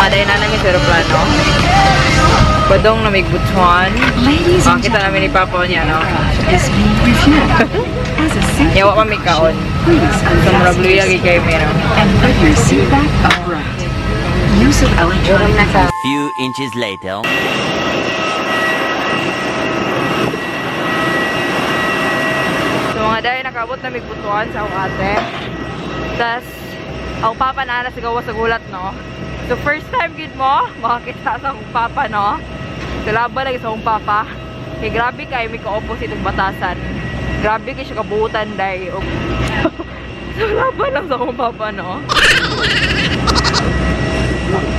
Dahil na namin sa aeroplano. Padong na may Butuan. Ladies and Makita namin ni Papa niya, no? is being refueled. As a safety Yawa pa may kaon. please So, unfasten murag your luya kay mero. and put your seat back upright. Use of electronic Few inches later. So mga dahil nakabot na may Butuan sa akong ate. Tas, ako papa na sa gawa sa gulat, no? So first time gid mo, makakita sa akong papa, no? So laban lagi sa akong papa. Kay grabe kay may ka-opposite og batasan. Grabe kay siya kabuutan day. So laban lang sa akong papa, no?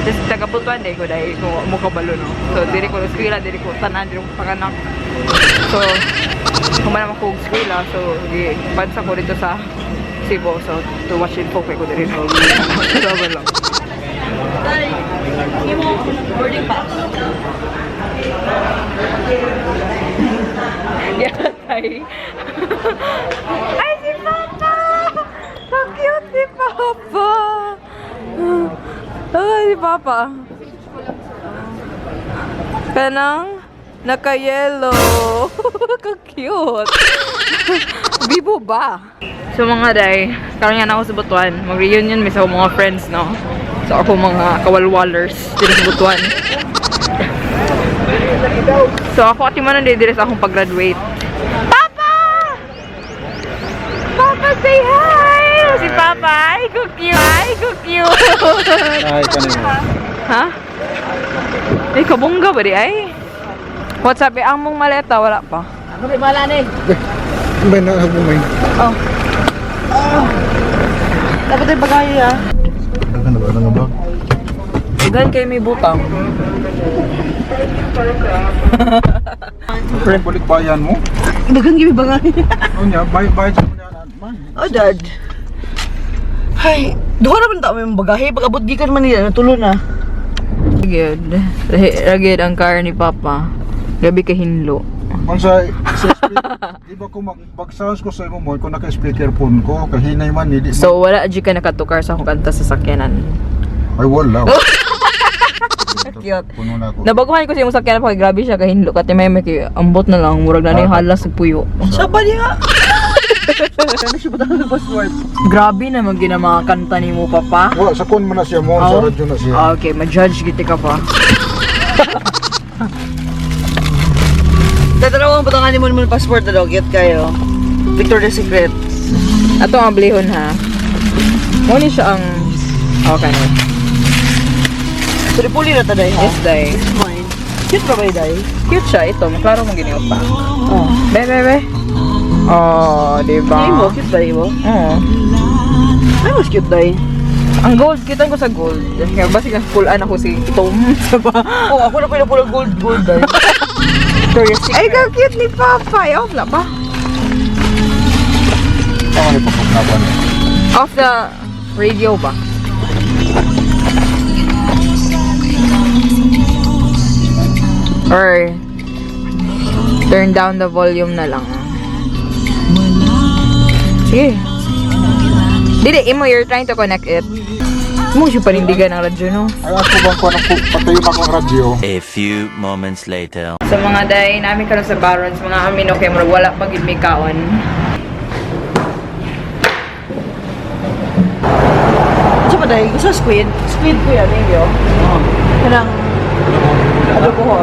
Tapos taga-Butuan day ko dahil ko mo kabalo, no? So diri ko eskwela, diri ko tanan, diri ko panganak. So, human naman ko og eskwela, so gi pansa ko dito sa Cebu. So, to watch info kay ko diri. Laban lang. Yatay. Ay, si Papa! So cute si Papa! Ay, si Papa. Kanang naka-yellow. Ka-cute. Bibo ba? So mga day, karon nga na ako sa Butuan. Mag-reunion mi sa akong mga friends, no? So ako mga kawalwalers dito sa Butuan. So ako at yung diri sa akong pag-graduate. Papa! Papa, say hi! Si Papa, ay, go cute! Ay, go cute! Ay, kanina. Ha? Ay, kabongga ba di ay? What's up? Eh, ang mong maleta, wala pa. May nakabumay. Oh. Dapat ay bagay ah. Ano ba? Ano ba? Gan kay may butang. Pre, balik bayan mo. Dagan gibi bagay. Ano niya? Bayad bayad sa mga man. Oh, dad. Ay, duha naman ta may bagahe. Pag abot gikan Manila, natulo na. Ragid. Ragid ang car ni Papa. Gabi ka hinlo. Kung sa speaker, di ba kung mag-sounds ko sa imo mo, kung naka-speakerphone ko, kahinay man, hindi man. So, wala di ka nakatukar sa akong kanta sa sakyanan. Ay, wala. Cute. Puno na ako. Nabaguhan ko sa imong sakyanan pag grabe siya kahinlo. Kati may kay ambot na lang. Murag na na yung halas sa puyo. Sa pa niya. Ano siya ba ng passport? Grabe naman gina mga kanta ni mo, Papa. Wala, sa kun man na siya mo, sa Oh. radyo na siya. Ah, okay, ma-judge giti ka pa. Tatanawang batangan ni mo naman passport na daw. Get kayo. Victoria's Secret. Ato ang ablihon ha. Mo ni siya ang okay na. So, di puli na taday ha? Yes, day. This is mine. Cute ba ba day? Cute siya ito. Maklaro mong giniot pa. Oh. Be, be, be. Oh, di ba? Ay mo, cute ba mo? Oo. Ay, mas cute day. Ang gold, kita ko sa gold. Kaya basig na full an ako si Tom. Sa ba? Oh, ako na pala gold, gold day. Victoria's Secret. Ay, ka cute ni Papa. Ay, off na pa. Tama ni pagpagnapan. Off the radio ba? Or turn down the volume na lang. Sige. Dili, imo, you're trying to connect it. Mo siya panindigan ng radyo, no? Ay, ako bang kuha ng patayo pa akong radyo? A few moments later. Sa mga day, namin karon sa Barons, mga amin, okay, murag wala pa gid may kaon. Sa ba day? Gusto squid? Squid ko yan, eh, yo. Kanang adobo ko.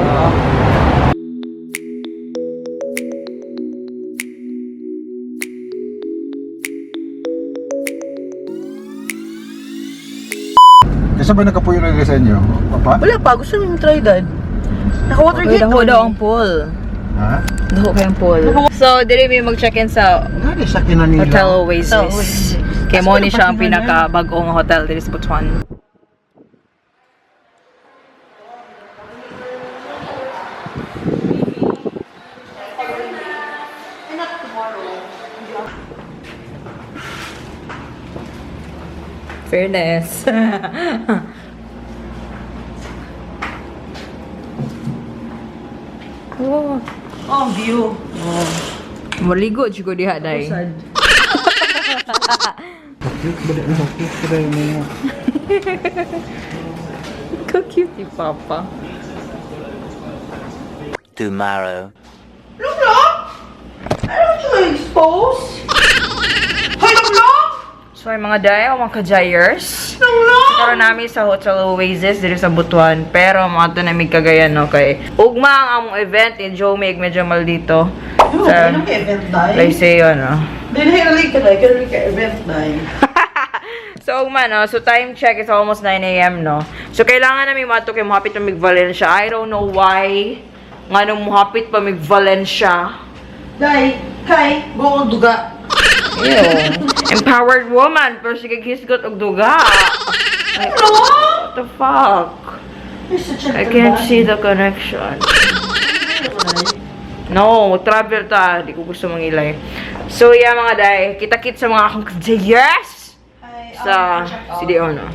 Kasi ba nakapuyo na sa inyo? Papa? Wala pa, gusto mo try dad. Naka-watergate Uy, daho daw ang pool. Ha? Daho kayong pool. So, dili mi mag-check-in sa Nga sa kinanila. Hotel Oasis. Hotel Oasis. Kay mo ni siya ang pinaka-bagong hotel diri sa Butuan. Fairness. Oh, Oh, view. maligo jud ko diha day. Sad. Cute ba di? Cute ba di mo? Ka-cute ni Papa. Tomorrow. Ano expose? Hoy, Lunglong! So ay mga day, o mga kajayers. Karon namin sa Hotel Oasis dito sa Butuan. Pero mga to namin Cagayan, no? Kay ugma ang among event ni Joe Meg medyo mal dito. Sa Ano ka event, day? Lyceo, no? Dili, dili ka, day. Kano ka event, day? So, ugma, no? So, time check is almost 9 a.m., no? So, kailangan namin mato kay muhapit pa mig Valencia. I don't know why. Nga nung muhapit pa mig Valencia. Day, kay, buong duga. Ew. Empowered woman, pero sige hisgot og duga. Like, what the fuck? You're such a I can't see the connection. No, mag-travel ta. Di ko gusto mangilay. So, yeah, mga day. Kita-kit sa mga akong yes! Sa CDO, no?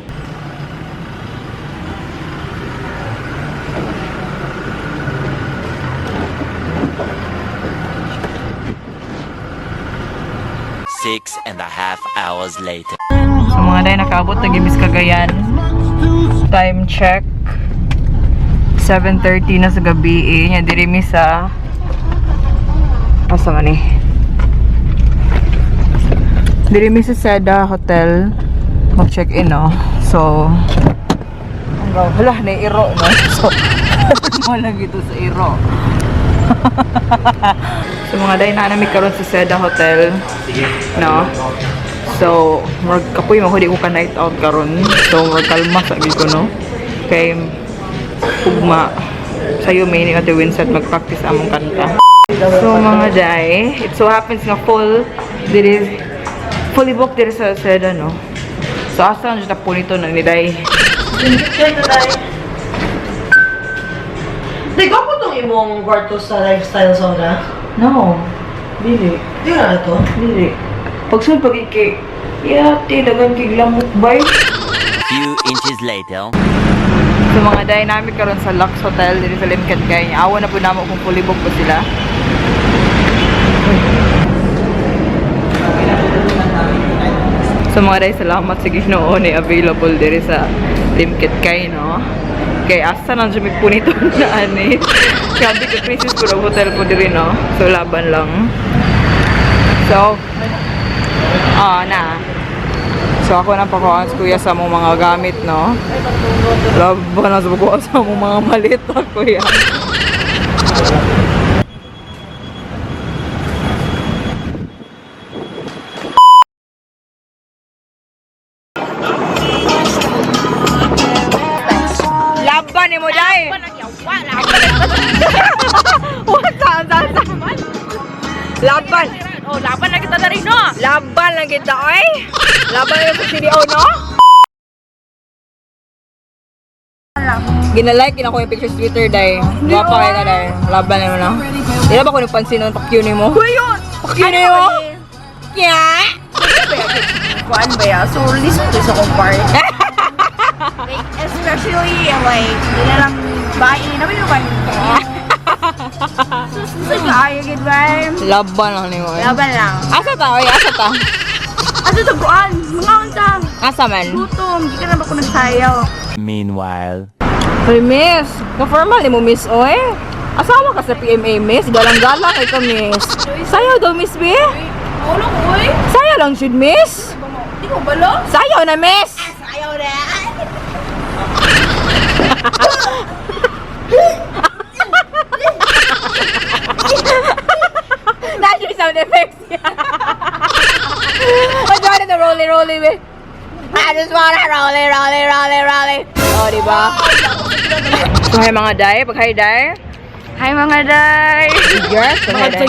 6.5 hours later. So, mga day, nakaabot na gimis Cagayan. Time check. 7:30 na sa gabi eh. Nya diri mi sa asa man eh? Diri mi sa Seda Hotel mag-check-in, no. So ang gaw, hala na iro, no. So wala gito sa iro. So mga day na nami karon sa Seda Hotel. No. So, murag kapoy man ko, di ko ka night out karon. So, murag kalma sa ko, no. Kay ugma sayo may ni Ate Winsett mag-practice among kanta. So mga day, it so happens nga full diri fully booked diri sa Seda, no. So asa ang jud po nito na ni day. Day. Day, gwapo tong imong kwarto sa lifestyle zona. No. Dili. Di na to? Dili. Pagsul pag iki, yati dagan kay lamok bay. Few inches later. So mga day namin karon sa Lux Hotel diri sa Limket kay awa na po namo kung fully booked po sila. So mga day, salamat sa Ginoo ni available diri sa Limket kay, no. Kay asa nang jud punito na ani. Grabe ka crisis po ang hotel po diri, no. So laban lang. So na. So ako nang pakuhaan si kuya sa mong mga gamit, no? Laban na sa pakuha sa mong mga malita, kuya. Laban ni mo, Day! What? Saan, saan, saan? Laban! Oh, laban na kita na rin, no? Laban lang kita, oy! Laban lang sa CDO, no? Ginalike gina ko yung picture sa Twitter, day. Gwapa kayo ka, day. Laban na mo, no? Di na ba ko nagpansin nun? Pakyo ni mo? Pakyo ni mo? Kya? Kuan ba ya? So, listen to sa kong part. Like, especially, like, nila lang bae, naman yung ba? So, sa kaayo, gid ba? Laban lang ni mo, eh. Laban lang. Asa ta, oy? Asa ta? Asa sa kuan? Mga unta. Asa man? Gutom, di ka na ba ko nagsayaw? Meanwhile. Hoy, miss. Ka-formal ni mo, miss, oy. Asawa ka sa PMA, miss. Galang-galang kay ka, miss. Sayaw daw, miss, B. Ulo ko, uy. Sayaw lang, should, miss. Di ko balo? Sayaw na, miss. Sayaw na. That's your sound effects. I wanted to roll it, roll it, eh. I just wanna roll it, roll it, roll it, roll it. Oh, di ba? So, hi mga day. Pag hi day. Hi, mga day. Yes, mga day.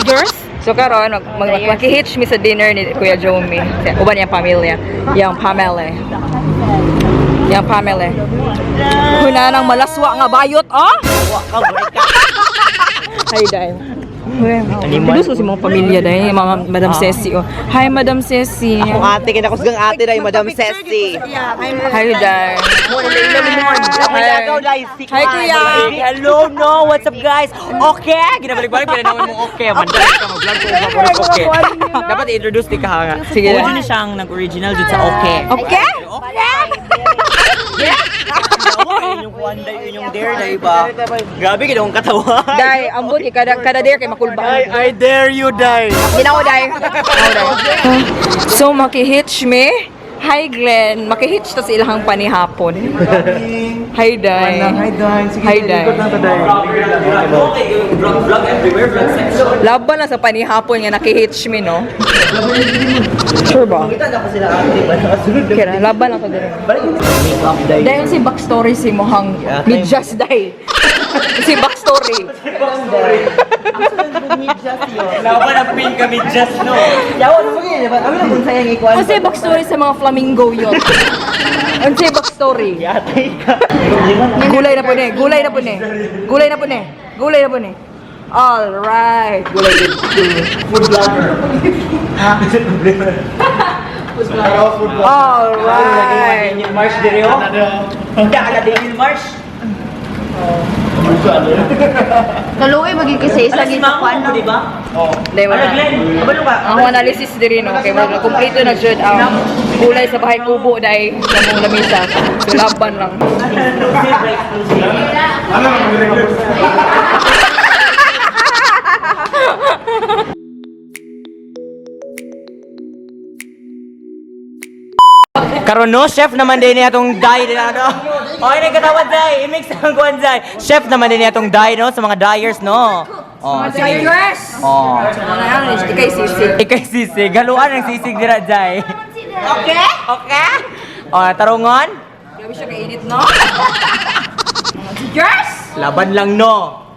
So karon mag mag mag-hitch mi sa dinner ni Kuya Jomi. Uban niyang pamilya. Yang pamela. Yang pamela. Huna nang malaswa nga bayot, oh. Hi, Day. Pidos ko si mga pamilya, Day. Mga Madam Ceci, oh. Hi, Madam Ceci. Akong ate, kinakusgang ate na yung Madam Ceci. Hi, Day. Hi, Kuya. Hello, no, what's up guys? Okay, ginabalik-balik, pinanawin mo okay. Mandali ka, mag-vlog ko, mag okay. Dapat i-introduce di ka nga. Sige. Ojo ni siyang nag-original dito sa okay. Okay? Okay. Inyong kuan day, inyong dare day ba? Grabe gid akong katawa. Day, ambot kay kada dare kay makulba. I dare you, day. Ginawa day. Ginawa day. So makihitch me. Hi Glenn, makihitch ta sa ilahang panihapon. Hi Day. Hi, day. Sige, Hi, Day. likod lang ta, day. Vlog, vlog everywhere, vlog section. Laban lang sa panihapon nga nakihitch me, no? Sure ba? Kita na ko sila ate ba nakasunod. Kira, laban lang to dire. Make up day. Dahil si backstory si Mohang Yeah, medyas day. Si backstory. Laban ang pink kami just no. Yawa, ano mo yun? Kami na kung sayang ikuan. Kasi backstory sa mga flamingo yun. Ano si backstory? Yatay ka. Gulay na po ni, gulay na po ni. Gulay na po ni. Gulay na po ni. All right. Gulay din. Food vlogger. All right. Daniel Marsh dire oh. Hindi ala Daniel Marsh. Kaluoy maging kasi isa Ala si gid sa Mamo kuan mo, no. di ba? Dahil Ala wala. Glenn, kabalo ka. Ang analysis diri no kay wala kompleto na jud ang gulay sa bahay kubo dai sa mong lamisa. So laban lang. Exclusive, exclusive. Karon no, chef naman din niya atong dye din ano. Okay, nagkatawad dye. I-mix ang kuan dye. Chef naman din niya atong dye no sa mga dyers no. Oh, sige. Yes. Oh. Wala yan, ikay sisig. Ikay sisig, haluan ang sisig dira dye. Okay? Okay? Oh, tarungon? Grabe siya kainit no. Yes. Laban lang no.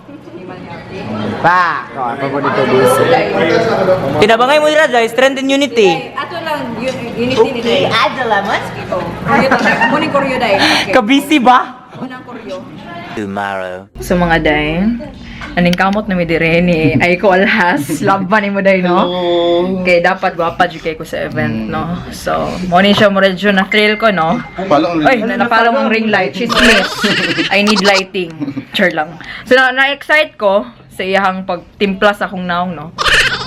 Pa, oh, paborito dulce. Tinabangay mo dira dye, strength and unity. Ato lang unity ni Okay, add the lemon. Koryo ta. Muni koryo dai. Okay. Kabisi ba? Unang koryo. Tomorrow. So mga day, aning kamot na mi dire ni Aiko Alhas, laban nimo day no. Kay dapat gwapa jud kay ko sa event no. So, mo ni siya mo medyo na thrill ko no. Palo ang Ay, napalo ang ring light. Chismis. I need lighting. Sure lang. So, na-excite ko sa iyahang pagtimpla sa akong naong, no?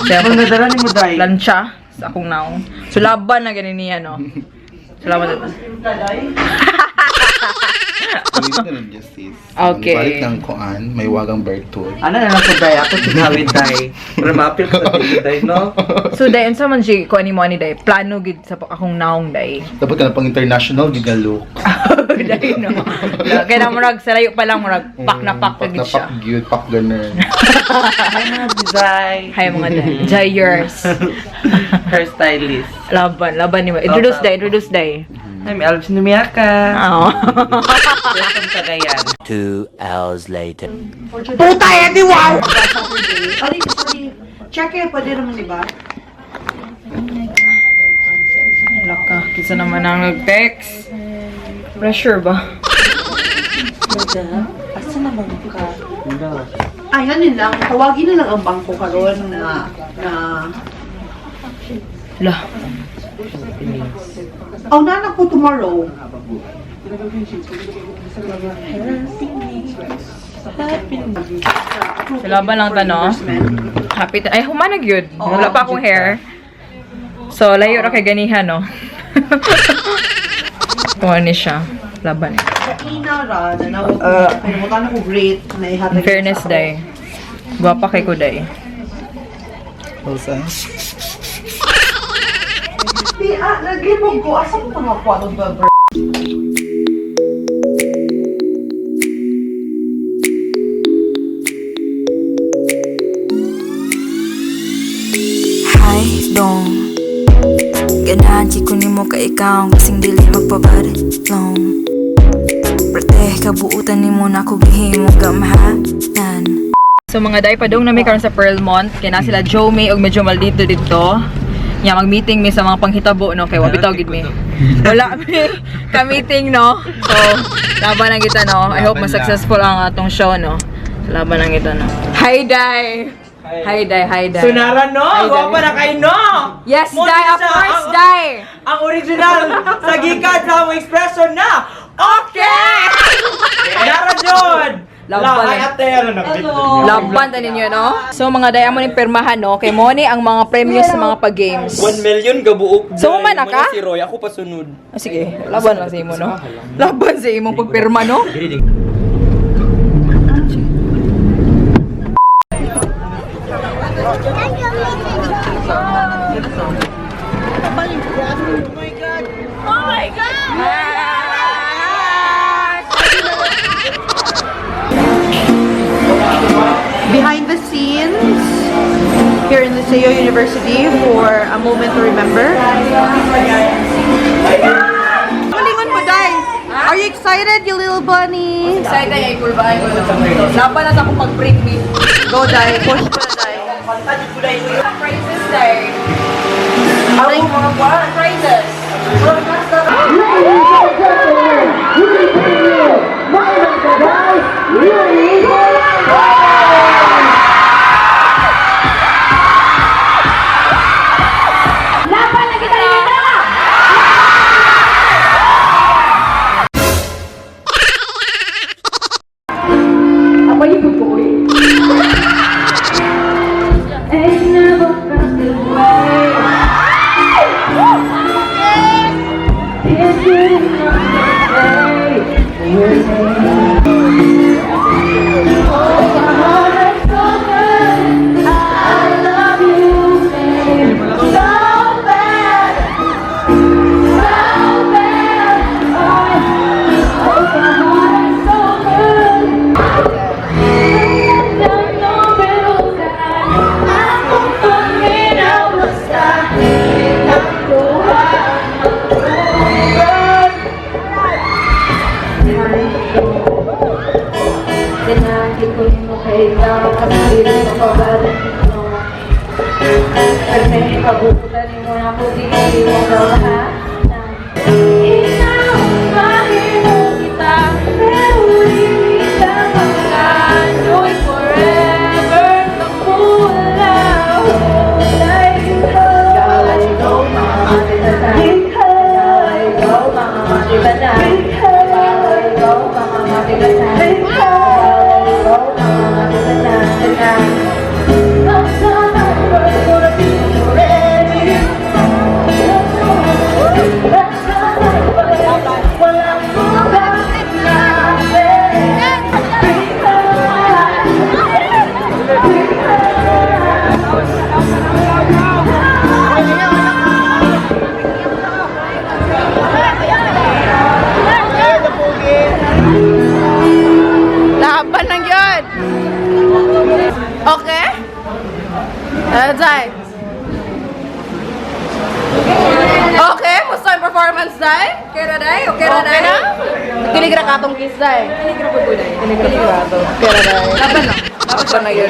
Sa iyang nadala ni mo dai. plancha sa akong naong. So, laban na ganin niya, no? So, laban na. Balik na rin, Justice. Okay. Balik ng kuan, may wagang birthday. Ano na lang ko dai, ako tigawin dai. Para maapil ko sa tigawin dai no. So, day, unsa man siya, ko ani mo ani, day, plano gid sa akong naong, day. Dapat ka na pang international gigalok. Day, no? Kaya na, murag, sa layo pa lang, murag, pak na pak na Pak gid na siya. pak gyud, pak ganun. Design. Hi, mga day. Jayers. Hairstylist. Laban, laban ni mo. Introduce, day, introduce, day. I'm Elvis Numiaka. Oo. From Cagayan. 2 hours later. Sorry, sorry. Check eh, pwede naman, di ba? Wala ka. Kisa naman ang nag-text. Pressure ba? Asa naman ka? Ay, ano lang. Tawagin na lang ang bangko karon na La. Oh, nanak ko tomorrow. So, laban lang ta, no? Happy ta. Ay, humanag yun. Wala pa akong hair. So, layo ra kay ganihan, no? Kung ano siya. Laban eh. Ina ra, na kalimutan ako great na ihatag. In fairness, day. Gwapa kay ko, day. Rosa? Di, ah, naglibog ko. Asa ko pangakuha itong ba? Hi, dong. Ganahan di ko nimo ka ikaw kasing dili magpabadlong. Prete kabuutan nimo na ko gihimo gamhanan. So mga day padung nami karon sa Pearlmont kay na sila Joe May og medyo maldito dito. Nya mag-meeting mi sa mga panghitabo no kay wa bitaw gid mi. Wala mi ka-meeting no. So laban lang kita no. I hope Laban mas lang. successful ang atong show no. So, laban lang kita no. Hi Day. Hi Day, hi Day. Sunara no! Ay, Gwapa na kayo no! Yes, Mo Day, ni of siya, course, ang- Day. Ang original sa gikan sa among expression na Okay! Nara jud! Laban. Hi, ate. Ano na? Laban ta ninyo, no? So mga day, amo ning pirmahan, no? Kay mo ni ang mga premyo sa mga pag-games. 1 million gabuok. So, man na ka? Si Roy, ako pasunod. Ah, sige, laban lang sa imo, no? Laban sa imong pagpirma, no? Behind the scenes here in Liceo University for a moment to remember. Malingon mo, Day. Are you excited, you little bunny? Excited ay kulbaan ko, no? Laban na sa akong pag-bring me. Go, Day. Push mo na, Day. Prizes, day. Ang mga prizes. Laban lang yun! Okay? Ano, Jai? Okay, musta yung performance, Jai? Okay ra, day? Okay ra, Okay day? na? Kilig ra katong kiss, Jai. Kilig ra po ko, day. Kilig ra to. Okay ra, Jai. Laban lang. Laban na yun.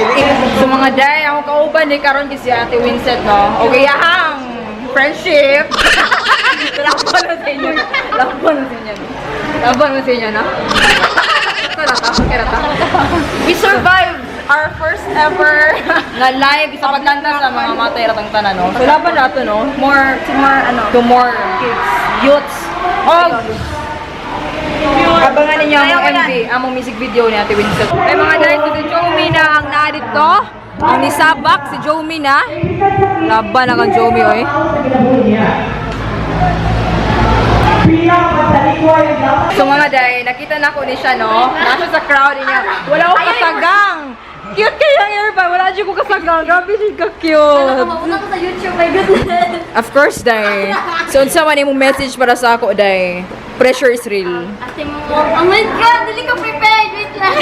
So mga day, ako kauban ni karon kay si Ate Winsett, no? Okay, yahang! Friendship! Laban na sa inyo. Laban na sa inyo. no? Laban na sa inyo, no? Ito na ta. Okay na ta. We survived our first ever na live isa pagkanta sa mga matay ratang tanan, no? So laban na to, no? More, to more, ano, To more kids. youths. Og Abangan ninyo ang Kaya ko yan. MV, among music video ni Ate Winston. Ay mga dahil si Jomi na ang naa dito. Ang nisabak si Jomi na. Laban na kang Jomi oy. So mga day, nakita na ko ni siya no. Nasa sa crowd niya. Wala akong kasagang. Cute kayo ang airbag. Wala dyan ko kasagang. Grabe siya ka-cute. Mauna ko sa YouTube, my goodness. Of course, day. So, unsa man imong message para sa ako, day? Pressure is real. Ate mo, oh my God, dili ka prepared. Wait lang.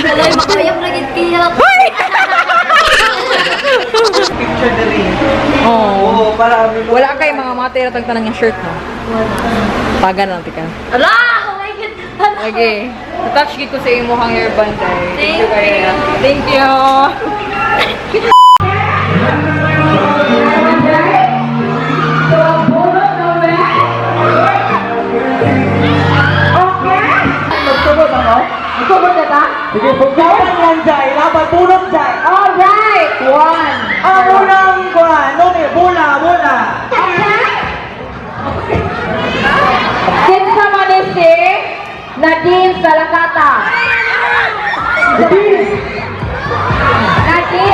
Alay, makayap lagi kaya. Picture na rin. Oo. Oo, para Wala kay mga matira tang tanang yung shirt, no? Taga na lang, tika. Ala! Oh my God. Okay. Touch gid ko sa imong hairband, day. Thank you. Kay. Thank you. Sige, laban yan, Jai. Laban, bunot, Jai. Alright! One. Ang unang kuhan, no, eh, bola, bola. Kinsa man ni si Nadine Salakata. Laki!